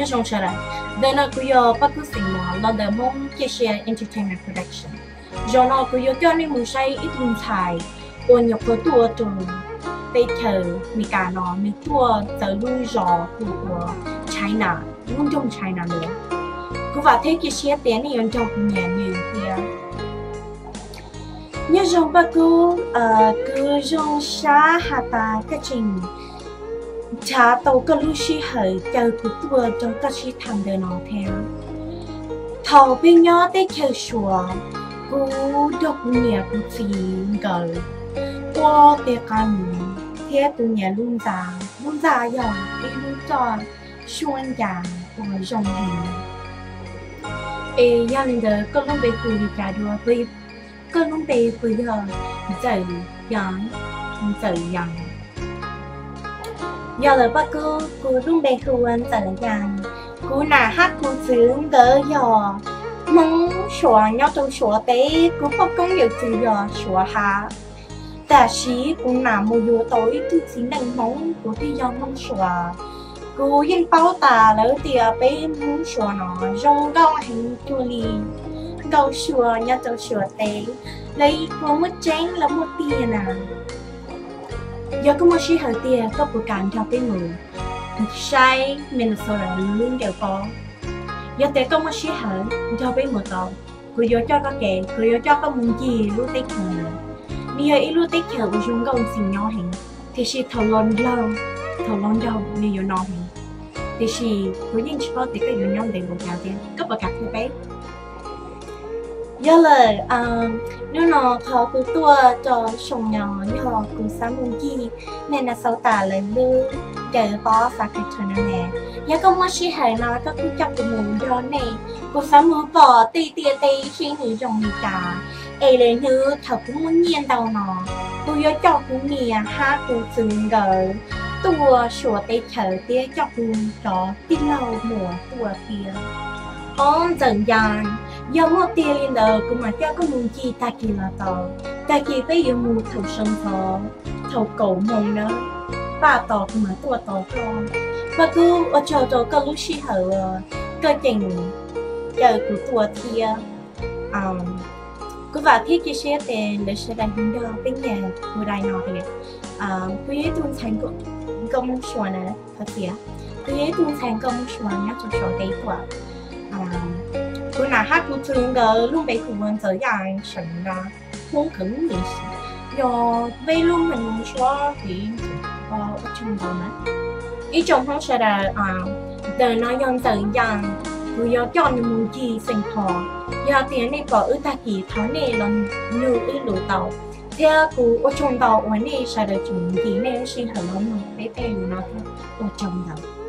Nyob zoo sawv daws, ntawm no kuv yog Paj Kub xeem Muas los ntawm Hmoob Ciaj Sia Entertainment Production. Zaum no kuv yuav coj nej mus saib ib tug ntxhais uas nyuam qhuav tuaj rau teb chaws Amelikas no, nws tuaj txawv lub zos hu ua China, lub nroog China ntawd. Kuv vam thiab cia siab tias nej yuav nrog kuv nyiam nws thiab. Nyob zoo Paj Kub, kuv zoo sab has tas koj tseem nrhav tau koj lub sij hawm caw kuv tuaj nrog koj sib tham ntawm no thiab. Thaum peb nyob teb chaws Suav, kuv nrog kuv niam kuv txiv nkawd ua tej qab mus thiab kuv niam lub ntxa, lub ntxa yog ib lub roj suab ncas uas zoo heev. Es yog li ntawd koj lub npe hu li cas dua? Koj lub npe puas yog Ntxawm Yaj? Ntxawm Yaj. Yog lawm Paj Kub, kuv lub npe hu ua Ntxawm Yaj. Kuv nam hab kuv txwv nkawd yog Hmoob Suav nyob rau Suav teb, kuv poj koob yawm txwv yog Suav hab. Tam sim kuv nam mus yuav tau ib tug txiv neej Hmoob, kuv twb yog Hmoob Suav. Kuv yeej paub tas lawm tias peb Hmoob Suav no zoo nkauj heev cuag li nkauj Suav nyob rau Suav teb, lawv kuj muaj tseeb los muaj tiag na. Yog koj muaj sij hawm tiag koj puas kam nrog peb mus saib Minnesota lub ncaws pob? Yog tias koj muaj sij hawm nrog peb mus tau, kuv yuav coj koj ke, kuv yuav coj koj mus ncig lub teb chaws ntawd. Nws yog ib lub teb chaws uas zoo nkauj ntxim nyob heev, tiam sis thaum los nraug, thaum los nraug nws yuav no heev, tiam sis kuv yeej tsis paub tias koj yuav nyob ntev npaum cas thiab. Koj puas kam nrog peb? Yog lawm, hnub no qhov kuv tuaj rau xyoo no yog kuv xav mus ncig Minnesota lawv lub ncaws pob Saskatoon no ne. Yog koj muaj sij hawm no koj kuj coj kuv mus nrog nej, kuv xav mus pom tej tiaj teb seb nws zoo li cas. Es lwm hnub thaum kuv muaj nyiaj ntau no, kuv yuav coj kuv niam hab kuv txwv nkawd tuaj Suav teb chaws thiab coj kuv cov tij laug muam tuaj thiab. Ob Ntxawm Yaj, yog muaj tiag li ntawd kuv mam coj koj mus ncig tag kis los tau. Tag kis peb yuav mus thaum sawv ntxov, thaum kaum moos na, paj tos kuv mam tuaj tos koj. Paj Kub, ua tsaug rau koj lub sij hawm uas koj tseem caw kuv tuaj thiab. Kuv vam thiab cia siab tias lawv sawv daws nrog peb nyiam kuv daim no thiab. Kuv yog ib tug ntxhais nkauj Hmoob Suav na, thov txim, kuv yog ib tug ntxhais nkauj Hmoob Suav nyob rau Suav teb tuaj. Kuv nam hab kuv txwv nkawd lub npe hu ua Ntxawm Yaj, seem nrog Hmoob kawg mus sim, yog peb lub npe Hmoob Suav ces ua tsaug ntau na. Ib tsoom Hmoob sawv daws, ntawm no yog Ntxawm Yaj, kuv yuav coj nws mus ncig Saint Paul. Yog tias nej pom wb tag kis thov nej los nug wb lus tau, thiab kuv ua tsaug ntau uas nej sawv daws tseem ncig nej lub sij hawm los mloog peb tej lus no thiab, ua tsaug ntau.